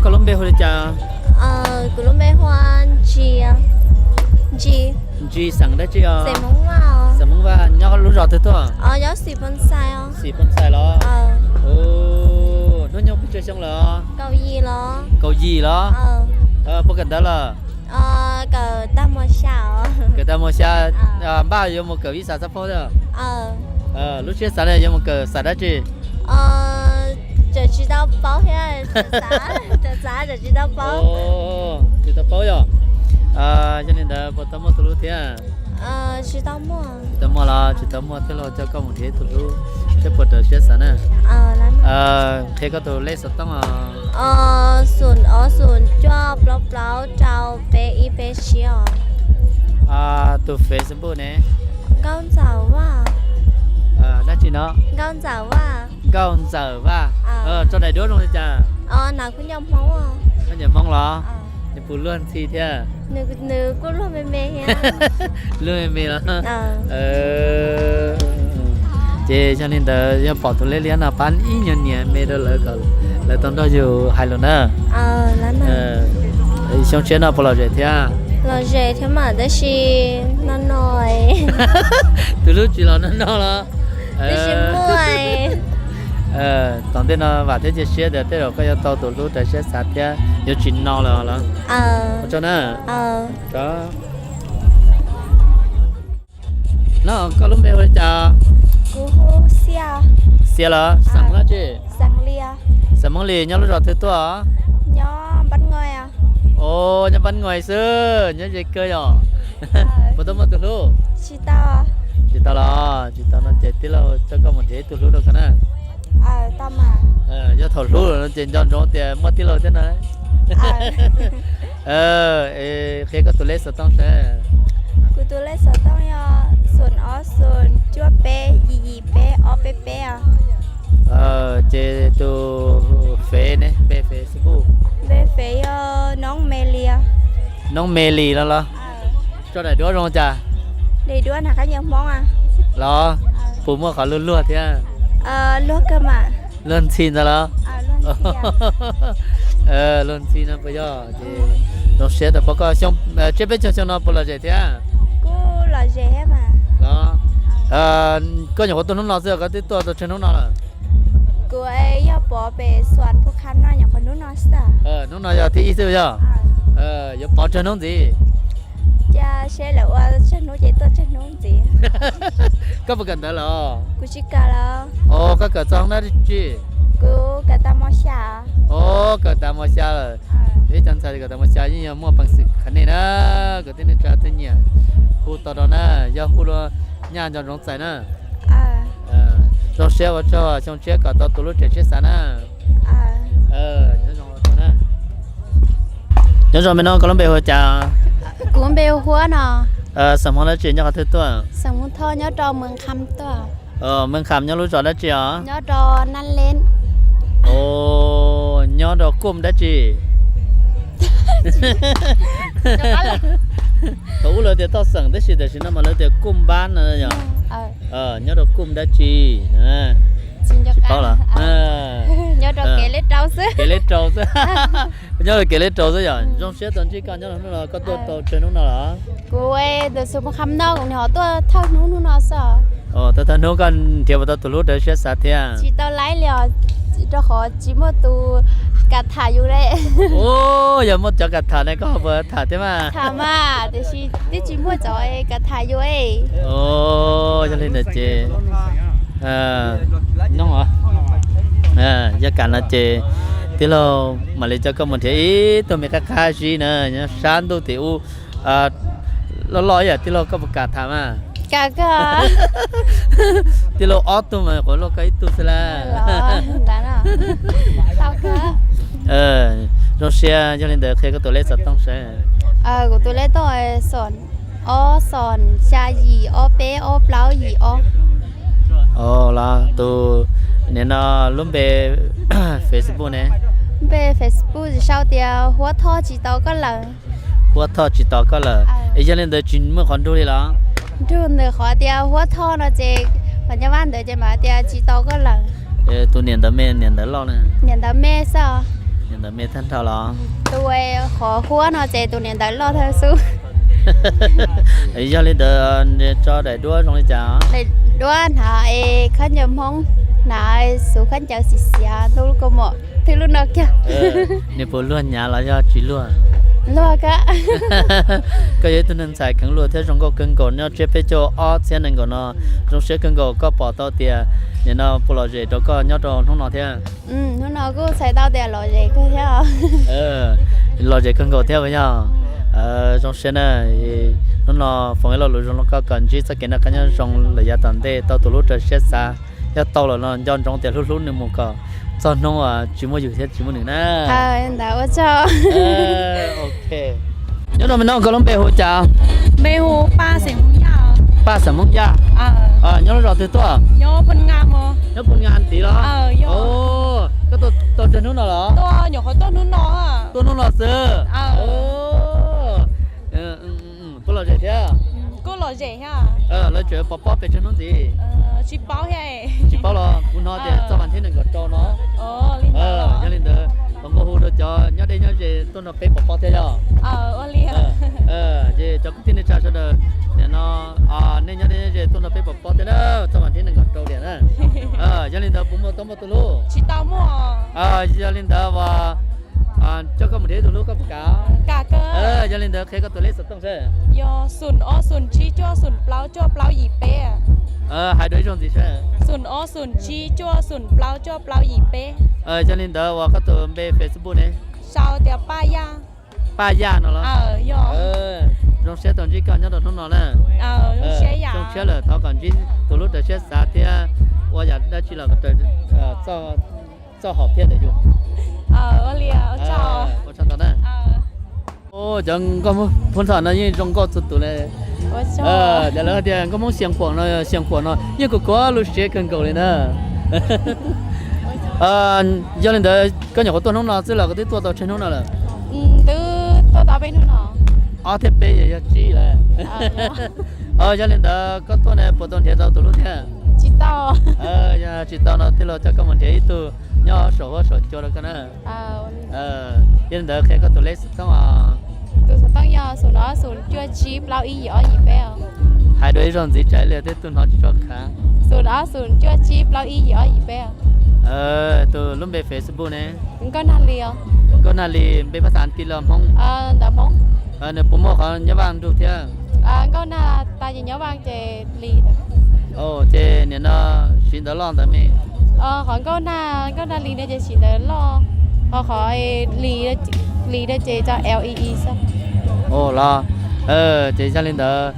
Koj lub npe hu li cas? Kuv lub npe hu Ntsis. Ntsis xeem dab tsi os? Xeem Hmoob Vaj. Nyob lub zos twg tuaj? Xim Phoo Xais los? Hnub nyoog pes tsawg xyoo lawm? Kaum yim los? Puas kawm ntawv lawm? Kawm tag mos xya, npaj yuav mus kawm ib xav xav paub thiab? Lub siab xav ne yuav mus kawm xav dab tsi? Tsis tau paub thiab. Tsis tau paub yog. Yog li ntawd puas tau muaj tus hlub thiab? Tsis tau muaj los tsis tau muaj, tij laug coj koj mus nrhiav ib tug hlub thiab puas raws siab xav na. Qhia koj tus lej xov tooj os. Xoom ob xoom cuaj plaub plaub rau peb ib peb tsib os. Tus Facebook ne? Nkauj Ntxawm Vaj. Dab tsi no? Nkauj Ntxawm Vaj. Nkauj Ntxawm Vaj. Tso daim duab zoo li cas? Nyiam Hmoob los? Nws puas luag ntxhi thiab? Nws kuj luag me me thiab. Luag me me los? Ces yog li ntawd yog pom tus lej liab no pab ib nyuag nias me rau lawv kom lawv tau nrog yus hais lus na. Xyoo tshiab no puas lom zem thiab? Lom zem thiab mas tab sis no no. Tus hlub tsis los no no los? Tab sis muaj. Tom ntej no vam thiab cia siab tias tej zaum koj yuav tau tus hlub raws siab xav thiab yuav tsis no lawm los? Ua tsaug na. No koj lub npe hu li cas? Kuv hu Xia. Xia los? Xeem dab tsi? Xeem Hmoob Lis. Nyob lub zos twg tuaj? Nyob Npab Ngais xwb, nyob ze kawg yom. Puas tau muaj tus hlub? Tsis tau los? Tsis tau no ces tij laug coj koj mus nrhiav ib tug hlub rau koj na. Yog thaum hlub lawm no ces nco ntsoov tias muaj tij laug thiab na. Qhia koj tus lej xov tooj seb. Kuv tus lej xov tooj yog xoom ob xoom cuaj peb yim yim peb ob peb peb os. Ces tus fev ne, npe Facebook? Npe fev yog Noob Me Lis. Noob Me Lis los los? Tso daim duab zoo cas? Daim duab nag qab nyiam Hmoob los? Puas muaj qhov luag luag thiab? Luag kawg mas. Luag ntxhi ntawd los? Luag ntxhi no puas yog? Ces zoo siab tau pom koj. Tsiab peb caug xyoo no puas lom zem thiab? Kuj lom zem thiab mas. Los, koj nyuam qhuav tuaj hnub no xwb, koj twb tuaj tau tsawg hnub no lawm? Kuv yog pov pem Xuam Phu Kham no nyuam qhuav hnub no xwb. Hnub no yog thib ib xwb yog? Yuav pov tsawg hnub ntxiv? Cas seb lawv ua tsawg hnub ces tuaj tsawg hnub ntxiv. Koj puas kawm ntawv lawm? Kuv tsis kawm lawm. Os, koj kawm txog hoob dab tsi? Kuv kawm tas mos xya. Os, kawm tas mos xya lawm. Ib co ntxhais kawm tas mos xya yeej yog muaj peev xwm qhov nej na. Kwv tij neej tsa txom nyem hu tau rau na, yog hu rau nyaj nco ntsoov txais na. Zoo siab ua tsaug, xyoo tshiab kom tau tus hlub raws siab xav na. Nyob zoo me no, koj lub npe hu cas? Kuv npe hu Huab no. Xeem Hmoob dab tsi, nyob qhov twg tuaj? Xeem Hmoob Thoj, nyob rau Mees Kham tuaj. Mees Kham nyob lub zos dab tsi os? Nyob rau Nab Leb. Nyob rau Koom dab tsi? Thaum ub lawv tias toj xeem tab sis tam sim no mas lawv tias Koom Npab no yog? Nyob rau Koom dab tsi? Tsis paub los? Kev leb rau xwb. Nyob rau kev leb rau xwb yog? Zoo siab tau ntsib koj nyob rau hnub no, koj tuaj tau tsawg hnub no los? Kuv tus xus Mees Kham no kuv nim ho tuaj thawj hnub hnub no xwb. Tuaj thawj hnub, koj nrhiav puas tau tus hlub raws siab xav thiab? Tsis tau laib li os, rau qhov tsis muaj tus kam tham yus li. Yog muaj cov kam tham ne koj ho puas tham thiab mas? Tham mas, tiam sis twb tsis muaj cov kam tham yus. Yog li ntawd ces no, yog kam no ces tij laug mam li coj koj mus nrhiav ib tug me qab qab zib na, nyob sab ntuj tim ub. Loj loj ib yam tij laug, koj puas kam tham mas? Tij laug ob tug mas nyuam qhuav luaj koj ib tug xwb lawm. Zoo siab, yog li ntawd qhia koj tus lej xov tooj seb. Kuv tus lej tooj xoom ob xoom xya yim ob peb ob plaub yim ob. Los tus, nim no lub npe Facebook ne? Npe Facebook sau tias Huab Thoj tsis tau koj lawm. Huab Thoj tsis tau koj lawm. Es yog li ntawd tsis muaj qhov nrug li los? Nrug ntawm qhov tias Huab Thoj no ces, qhov nyab vaj ntawd ces mam tias tsis tau koj lawm. Tus niam ntawv me niam ntawv loj na? Niam ntawv me xwb os. Niam ntawv me tag nrho los? Tus qhov huab no ces tus niam ntawv loj thawj xub. Yog li ntawd tso daim duab zoo li cas? Daim duab hnav es khaub ncaws Hmoob, hnav xub khaub ncaws xiv xiav ntuj lub kaus mom twb lub no kiag. Nws puas luag nyav los yog tsis luag? Luag kawg. Koj yog ib tug neeg ntxhais kheev luag thiab zoo nkauj kawg nkaus nyob tsiab peb caug ob txhiab nees nkaum no. Zoo siab kawg nkaus koj pom tau tias nim no puas lom zem rau koj nyob rau hnub no thiab. Hnub no kuj txhais tau tias lom zem kawg thiab. Lom zem kawg nkaus thiab puas yog? Zoo siab na. Hnub no foom ib lo lus zoo rau koj kom ntsib txoj kev noj qab nyob zoo lawm yav tom ntej tau tus hlub raws siab xav. Yog tau lawm no nco ntsoov tias hlub hlub nws mus kom txog hnub uas tsis muaj yus thiab tsis muaj nws na. Ntawd ua tsaug. Ok. Nyob rau me no koj lub npe hu cas? Npe hu Paj Xeem Hmoob Yaj. Paj Xeem Hmoob Yaj. Nyob lub zos twg tuaj? Nyob Phu Nga tid los? Koj tuaj tau tsawg hnub no los? Tuaj hnub no xwb. Puas lom zem thiab? Lawv tseem pov pob pes tsawg hnub ntxiv? Tsis paub los kuv hnov tias txoj vas thib nees nkaum rau no. Yog li ntawd, ua nkaus hu rau cov nyob deb nyob ze tuaj nrog peb pov pob thiab yog? Ces cov kwv tij neej tsa sawv daws, nim no nej nyob deb nyob ze tuaj nrog peb pov pob thiab na, txoj vas thib nees nkaum rau tiam na. Yog li ntawd puas muaj tau muaj tus hlub? Yog li ntawd uas coj koj mus nrhiav ib tug hlub koj puas kam? Yog li ntawd qhia koj tus lej xov tooj seb. Yog xoom ob xoom tsib cuaj xoom plaub cuaj plaub yim peb. Hais dua ib zaug ntxiv seb. Xoom ob xoom tsib cuaj xoom plaub cuaj plaub yim peb. Yog li ntawd uas koj tus npe Facebook ne? Sau tias Paj Yaj. Paj Yaj no los? Zoo siab tau ntsib koj nyob rau hnub no na. Zoo siab lawm thov kom ntsib tus hlub raws siab xav thiab ua yam dab tsi los kom raws txoj hom phiaj ntawm yus. Ua tsaug ntau na. Cov nkauj Hmoob Phuv Ntxhov no yeej zoo nkauj txhua tus li. Cov lawv tias nkauj Hmoob Xias Khuam no, Xias Khuam no yeej kuv khuv lub siab kawg nkaus li na. Yog li ntawd koj nyuam qhuav tuaj hnub no xwb los koj twb tuaj tau tsawg hnub no lawm? Twb tuaj tau peb hnub no. Ob thiab peb yog tsib lawm. Yog li ntawd koj tuaj ne puas tau nrhiav tau tus hlub thiab? Tsis tau. Tsis tau no tij laug coj koj mus nrhiav ib tug nyob saum huab saum cua rau koj na. Yog li ntawd qhia koj tus lej xov tooj os. Tus xov tooj yog xoom ob xoom cuaj tsib plaub ib yim ob yim peb. Hais dua ib zaug ntxiv tsam ib li tej tug hnov tsis tshua khav. Xoom ob xoom cuaj tsib plaub ib yim ob yim peb. Tus lub npe Facebook ne? Nkauj Nag Lis. Nkauj Nag Lis npe pab xav tij los Hmoob? Ntawv Hmoob. Nws puas muaj qhov nyob Vaj Nrug thiab? Nkauj Nag tas ces nyob Vaj ces Lis. Ces nim no siv ntawv loj ntawv me? Qhov Nkauj Nag, Nkauj Nag Lis no ces siv ntawv loj, ho qhov Lis, Lis no ces cov L E E xwb. Los, ces yog li ntawd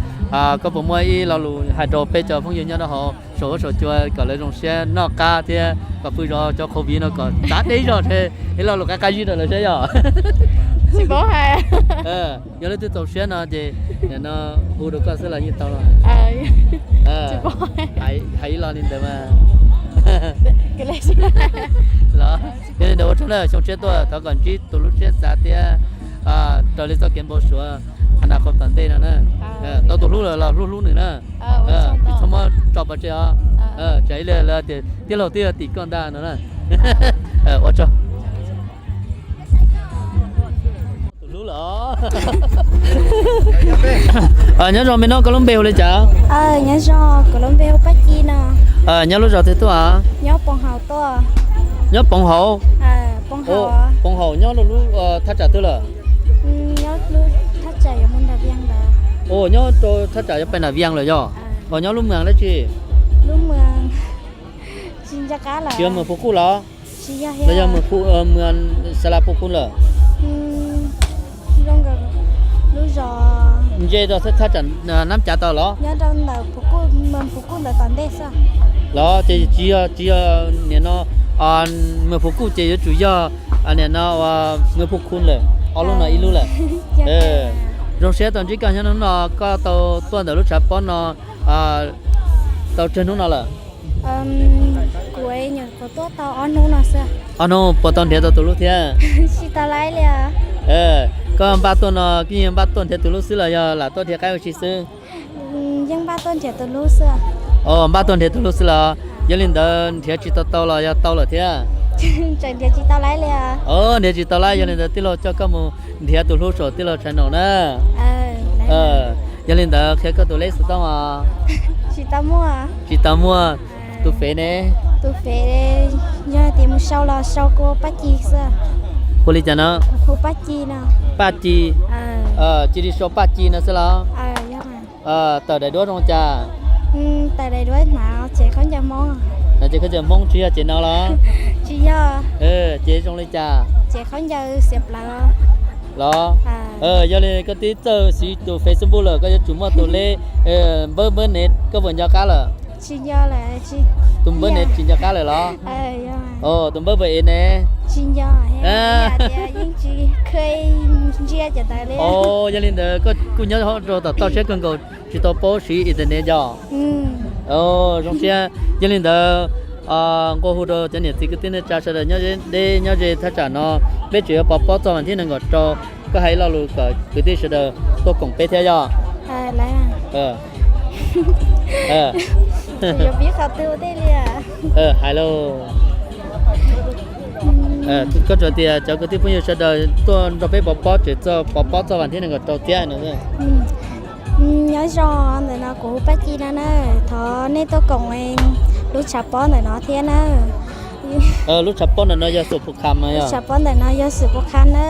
koj puas muaj ib lo lus hais rau peb cov phooj ywg nyob rau hauv saum huab saum cua kom lawv zoo siab noj qab thiab kom pw zov cov COVID no kom txav deb zog thiab ib lo lus qab qab zib rau lawv saib yog? Tsis paub hais. Yog leej twg txaus siab no ces nim no hu rau koj xwb los yeej tau los? Hais ib lo li ntawd mas. Los, yog li ntawd ua tsaug na, xyoo tshiab tuaj thov kom ntsib tus hlub siab xav thiab raws li txoj kev npau suav hab na qhov tom ntej no na. Tau tus hlub lawm los hlub hlub nws na. Tsis txhob muab tso pov tseg os. Tsam ib li lawv tias tij laug twb yog tim koj ntag no na. Ua tsaug. Nyob zoo me no, koj lub npe hu li cas? Nyob zoo, kuv lub npe hu Paj Ci no. Nyob lub zos twg tuaj? Nyob Poov Hauv tuaj. Nyob Poov Hauv? Poov Hauv nyob lub thaj tsam twg lawm? Nyob lub thaj tsam yuav mus nram Vias ntawd. Nyob rau thaj tsam yuav pem nram Vias lawm yog? Nyob lub moos dab tsi? Lub moos tsis nco qab lawm. Tsis yog moos Phuv Kuj los? Tsis yog, los yog moos Phuv, moos Xa La Phuv Kuj lawm? Zoo nkaus lub zos ntse rau thaj tsam Nab Cav tau los? Nyob rau ntawm Phuv Kuj, moos Phuv Kuj ntawd tom ntej xwb. Los ces tsis yog, tsis yog nim no moos Phuv Kuj ces yuav tsum yog nim no moos Phuv Kuj lawm, ob lub no ib lub lawm. Zoo siab tau ntsib koj nyob hnub no, koj tau tuaj ntawm lub tshav pob no tau tsawg hnub no lawm? Kuv nyuam qhuav tuaj tau ob hnub no xwb. Ob hnub puas tau nrhiav tau tus hlub thiab? Tsis tau li. Koj npaj tuaj no koj yeej npaj tuaj nrhiav tus hlub xwb los yog lam tuaj dhia qaib ua si xwb? Yeej npaj tuaj nrhiav tus hlub xwb. Npaj tuaj nrhiav tus hlub xwb los? Yog li ntawd nrhiav tsis tau tau los yog tau lawm thiab? Tseem nrhiav tsis tau lawv li. Nrhiav tsis tau lawv, yog li ntawd tij laug coj koj mus nrhiav tus hlub saum tij laug channel na. Yog li ntawd qhia koj tus lej xov tooj os. Tsis tau muaj. Tsis tau muaj. Tus fev ne? Tus fev yog tias mus sau los sau hu Paj Ci xwb. Hu li cas no? Hu Paj Ci no. Paj Ci. Cia li sau Paj Ci no xwb los? Tawm daim duab zoo cas? Tawm daim duab hnav cev khaub ncaws Hmoob. Hnav cev khaub ncaws Hmoob tsis yog cev no los? Tsis yog. Cev zoo li cas? Cev khaub ncaws xiav plawv los? Yog li koj twb txawj siv tus Facebook lawm koj yuav tsum muaj tus lej npawb npawb ne, koj puas nco qab lawm? Tsis nco lawm. Tus npawb ne tsis nco qab lawm los? Tus npawb puas ev ne? Tsis nco. Yeej tsis ntsia cov ntawd li. Yog li ntawd koj kuj nyob rau tom toj siab kawg nkaus tsis tau paub siv internet yog? Zoo siab. Yog li ntawd nqua hu rau cov niam txiv kwv tij neej tsa sawv daws nyob deb nyob ze thaj tsam no, peb tseem yuav pov pob txog vas thib nees nkaum rau, koj hais lo lus kom kwv tij sawv daws tuaj koom peb thiab yog? Hais lauj. Koj tsuas tias cov kwv tij phooj ywg sawv daws tuaj nrog peb pov pob, tseem pov pob txog vas thib nees nkaum rau thiab no. Nyob zoo, ntawm no kuv hu Paj Ci no na, thov nej tuaj koom lub tshav pob ntawm no thiab na. Lub tshav pob ntawm no yog Xus Phu Kham no yog? Tshav pob ntawm no yog Xus Phu Kham na.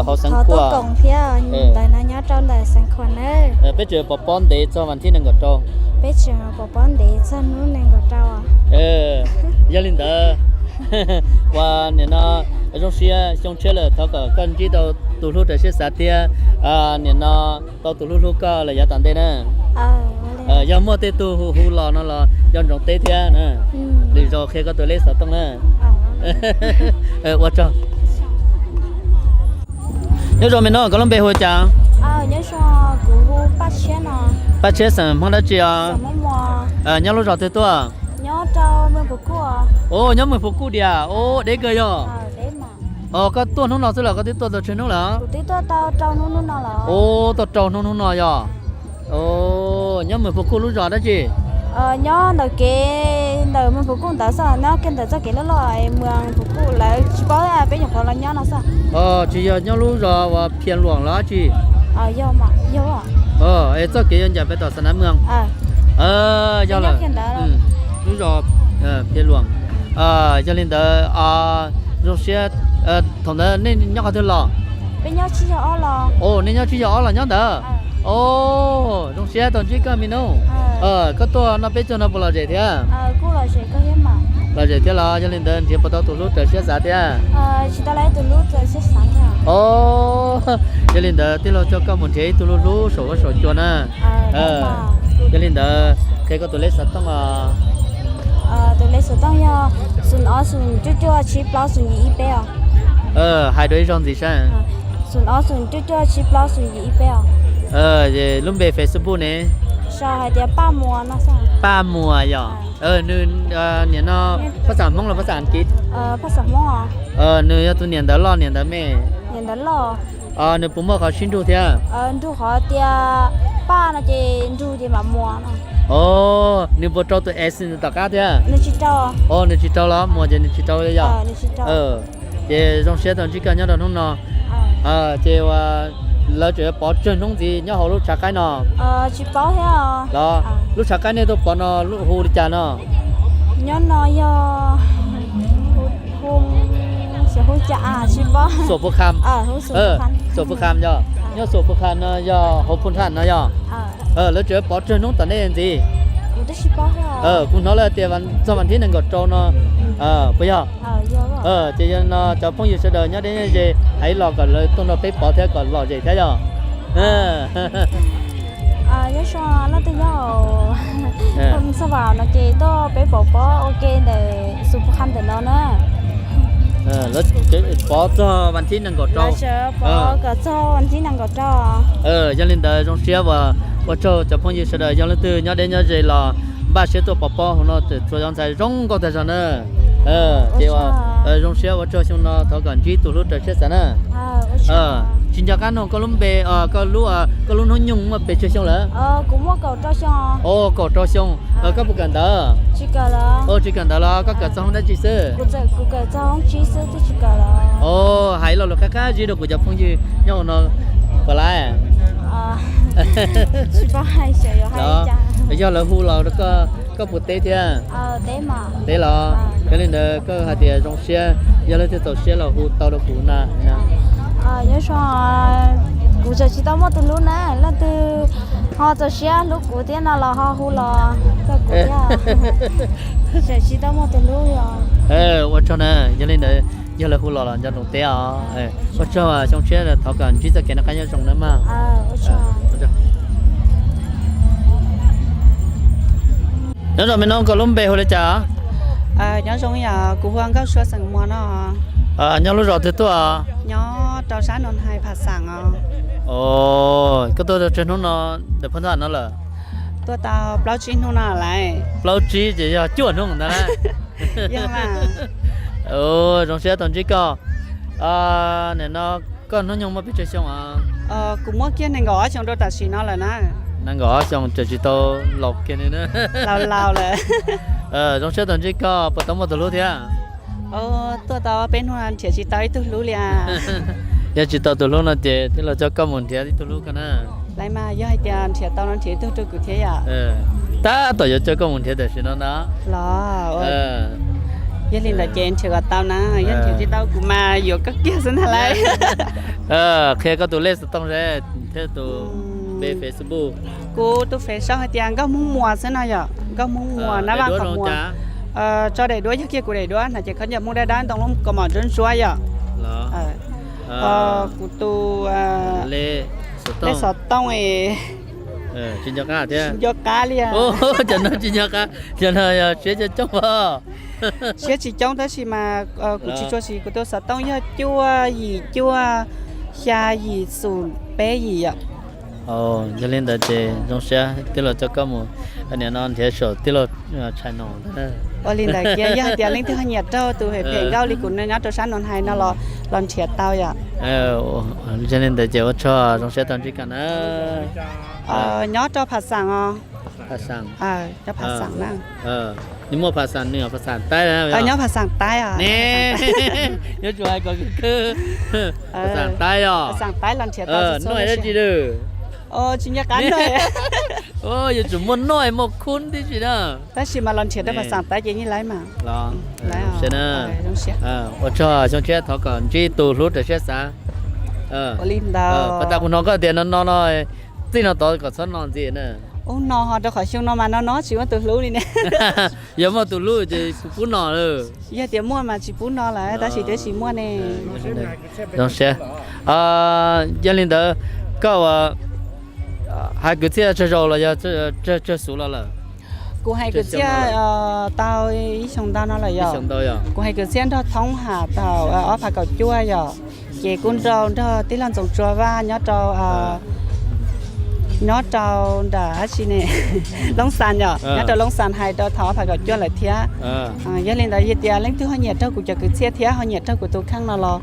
Thov tuaj koom thiab, ntawm no nyob rau ntawm Xeev Khuam na. Peb tseem pov pob ntev txog vas thib nees nkaum rau. Peb tseem pov pob ntev txog hnub nees nkaum rau. Yog li ntawd, uas nim no zoo siab xyoo tshiab lawm thov kom koj ntsib tau tus hlub raws siab xav thiab nim no tau tus hlub hlub koj lawm yav tom ntej na. Yog muaj tej tug hu hu los no los nco ntsoov teb thiab na. Lwm zaus qhia koj tus lej xov tooj na. Ua tsaug. Nyob zoo me no, koj lub npe hu cas? Paj Tshiab xeem Hmoob dab tsi os? Nyob lub zos twg tuaj? Nyob Mws Phu Kuj diam. Deb kawg yog. Koj tuaj hnub no xwb los koj twb tuaj tau tsawg hnub lawm? Tuaj rau hnub hnub no yog. Nyob Mws Phu Kuj lub zos dab tsi? Nyob ntawm kev ntawm Mws Phu Kuj ntawd xwb, nyob kiag ntawm txoj kev loj loj Mws Phu Kuj lawv tsis paub peb nyuam qhuav los nyob no xwb. Tsis yog nyob lub zos uas Phiaj Luam los dab tsi? Es txoj kev yuav ncaim pem tom Xas Nas Mws. Yog lawm, lub zos Phiaj Luam. Yog li ntawd zoo siab. Thaum ntawd nej nyob qhov twg los? Nej nyob Tsib Yog Ob los nyob ntawd. Zoo siab tau ntsib koj me nub. Koj tuaj noj peb caug no puas lom zem thiab? Lom zem thiab los? Yog li ntawd nrhiav puas tau tus hlub raws siab xav thiab? Yog li ntawd tij laug coj koj mus nrhiav ib tug hlub hlub saum huab saum cua na. Yog li ntawd qhia koj tus lej xov tooj os. Tus lej xov tooj yog xoom ob xoom cuaj cuaj tsib plaub xoom yim ib peb os. Hais dua ib zaug ntxiv saib. Xoom ob xoom cuaj cuaj tsib plaub xoom yim ib peb os. Lub npe Facebook ne? Sau hais tias Paj Muas no xwb. Paj Muas yog. Nws nim no Phaj Xam Hmoob los Phaj Xam Kiv? Phaj Xam Hmoob. Nws yog tus niam ntawv loj niam ntawv me? Niam ntawv loj. Nws puas muaj qhov sib nrug thiab? Nrug qhov tias Paj no ces nrug ces mam Muas no. Nws puas rau tus S tom qab thiab? Nws tsis rau los Muas ces nws tsis rau yog? Ces zoo siab tau ntsib koj nyob rau hnub no. Ces uas lawv tseem yuav pov tsawg hnub ntxiv nyob hauv lub tshav qaib no? Tsis paub thiab. Los lub tshav qaib nej tuaj pov no hu li cas no? Nyob no yog Xuam Phu Kham. Xuam Phu Kham yog, nyob Xuam Phu Kham no yog hauv Phu Thaj no yog. Lawv tseem yuav pov tsawg hnub tom ntej ntxiv? Kuv hnov lawv tias txog vas thib nees nkaum rau no puas yog? Ces yog no cov phooj ywg sawv daws nyob deb nyob ze hais los kom lawv tuaj nrog peb pov thiab kom lom zem thiab yog. Nyob zoo leej twg nyob hauv Xas Vas no ces tuaj peb pov pob ua ke ntawm Xuam Phu Kham ntawm no na. Pov txog vas thib nees nkaum rau. Pov kom txog vas thib nees nkaum rau. Yog li ntawd zoo siab uas ua tsaug cov phooj ywg sawv daws yog leej twg nyob deb nyob ze los npaj siab tuaj pov pob hauv no txhua yov ntxhais zoo nkauj tag zog na. Ces zoo siab ua tsaug xyoo no thov kom ntsib tus hlub raws siab xav na. Tsis nco qab nug koj lub npe, koj lub, koj lub hnub nyoog muaj pes tsawg xyoo lawm? Ua kaum rau xyoo. Koj puas kawm ntawv? Ua tsis kawm ntawv los koj kawm txog hoob dab tsi xwb? Ua hais lo lus qab qab zib rau kuv cov phooj ywg nyob hauv no puas laib? Yog lawv hu los koj puas teb thiab? Teb los? Yog li ntawd koj hais tias zoo siab, yog leej twg txaus siab los hu tau rau kuv na. Kuv tseem tsis tau muaj tus hlub na, leej twg ho txaus siab hlub kuv thiab no los ho hu los rau kuv thiab. Tseem tsis tau muaj tus hlub. Ua tsaug na, yog li ntawd yog lawv hu los los nco ntsoov teb os. Ua tsaug, xyoo tshiab, thov kom ntsib txoj kev noj qab nyob zoo nawb mas. Nyob zoo me noob, koj lub npe hu li cas? Nyob zoo, yog kuv hu ua Nkauj Sua xeem Muas no. Nyob lub zos twg tuaj? Nyob rau sab Nus Hais Phas Xaam os. Koj tuaj tsawg hnub no ntawm Phab Ntxhab no lawm? Tuaj tau plaub tsib hnub no lawm. Plaub tsib ces yog cuaj hnub ntag lauj. Zoo siab tau ntsib koj. Nim no koj hnub nyoog muaj pes tsawg xyoo os? Kuv muaj kiag nees nkaum ob xyoo rau tam sim no lawm na. Nees nkaum ob xyoo tseem tsis tau laus kiag li na. Laus laus lawm. Zoo siab tau ntsib koj, puas tau muaj tus hlub thiab? Tuaj tau peb hnub nrhiav tsis tau ib tug hlub li. Yog tsis tau tus hlub no ces tij laug coj koj mus nrhiav ib tug hlub koj na. Lawv mas yog hais tias nrhiav tau no nrhiav ib tug rau kuv thiab yom. Tab tom yuav coj koj mus nrhiav tam sim no ntag. Los, yog li ntawd ces nrhiav kom tau na, yog nrhiav tsis tau kuv mas yuav koj kiag xwb ntag lauj. Qhia koj tus lej xov tooj thiab tus npe Facebook. Kuv tus Face sau hais tias Nkauj Hmoob Muas xwb no yom, Nkauj Hmoob Muas nab vaj qhov muas. Tso daim duab yog kiag kuv daim duab na, ces khaub ncaws Hmoob dab dab ntoo lub kaus mom ntsuab ntsuab yom. Kuv tus lej xov tooj tsis nco qab thiab, tsis nco qab li. Cov no tsis nco qab, cov no yog siab coob coob os. Siab tsis coob tab sis mas kuv tsis tshua siv, kuv tus xov tooj yog cuaj yim cuaj xya yim xum peb yim yom. Yog li ntawd ces zoo siab tij laug coj koj mus, nim no nrhiav saum tij laug channel ntag. Ua li ntawd kiag, yog hais tias leej twg ho nyiam raug tus phem phem nkauj li kuv nyob rau sab Nus Hais no los nrhiav tau yom. Yog li ntawd ces ua tsaug, zoo siab tau ntsib koj na. Nyob rau Phas Xaam os. Phas Xaam. Nyob Phas Xaam na. Nws muaj Phas Xaam, nws Phas Xaam Taib na. Nyob Phas Xaam Taib os. Nyob tsuas hais kom khwb khwb. Phas Xaam Taib os. Phas Xaam Taib los nrhiav tau. Nuj dab tsi lawm? Tsis nco qab nuj. Yuav tsum muaj nuj muaj khub tib si na. Tab sis mas los nrhiav rau Phas Xaam Taib ces yeej laib mas. Los, zoo siab na. Ua tsaug, xyoo tshiab thov kom ntsib tus hlub raws siab xav. Ua li ntawd. Pas tas kuv hnov koj tias no no no, txij no tod kom txhob no ntxiv na. Ub, no ho rau qhov xyoo no mas no no tsis muaj tus hlub li ne. Yog muaj tus hlub ces kuv pub no lawm. Yog tias muaj mas tsis pub no lawm, tab sis twb tsis muaj ne. Zoo siab. Yog li ntawd, koj ua hais kwv txhiaj tsawg zaus los yog tsawg xyoo los lawm? Kuv hais kwv txhiaj tau ib xyoo ntau no lawm yom. Kuv hais kwv txhiaj nrog Thoob Ham thaum ob phav kaum cuaj yom, ces kuj nrog tij laug Ntxoov Tsua Vaj nyob rau, nyob rau nram dab tsi ne, Loob Xas yom, nyob rau Loob Xas hais rau thaum ob phav kaum cuaj lawm thiab. Yog li ntawd yog tias leej twg ho nyiam raug kuv cov kwv txhiaj thiab ho nyiam raug kuv tus kheej no los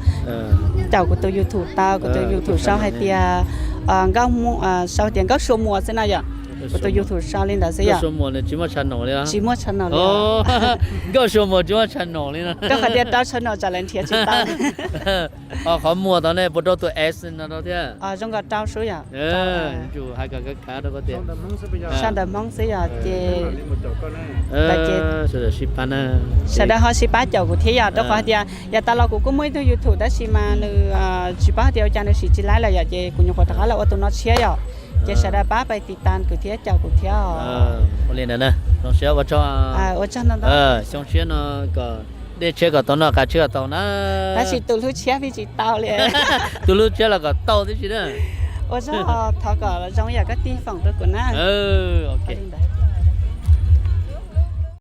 caum kuv tus YouTube tau, kuv tus YouTube sau hais tias, sau tias Nkauj Sua Muas xwb no yom. Kuv tus YouTube sau li ntawd xwb yom. Tsis muaj channel li. Nkauj Sua Muas tsis muaj channel li no. Rau qhov tias rau channel tsam lawv nrhiav tsis tau. Qhov muas tod ne puas rau tus S no rau thiab? Zoo nkaus rau sub yom. Sau ntawv Hmoob xwb yom ces sawv daws sib pab na. Sawv daws ho sib pab caum kuv thiab yom, rau qhov hais tias yav tas los kuv kuj muaj ib tug YouTube tab sis mas nws tsis paub hais tias ua cas nws sim tsis laib lawm yom, ces kuv nyuam qhuav rov qab los ua tus no tshiab yom. Ces sawv daws pab pais tiv tas kuv thiab caum kuv thiab os. Ua li ntawd na, zoo siab ua tsaug. Ua tsaug ntau ntau. Xyoo tshiab no kom dej tshiab kom tau noj, qav tshiab kom tau na. Tab sis tus hlub tshiab pheej tsis tau li. Tus hlub tshiab los kom tau tib si na. Ua tsaug, thov kom zoo yam koj tij foom rau kuv na.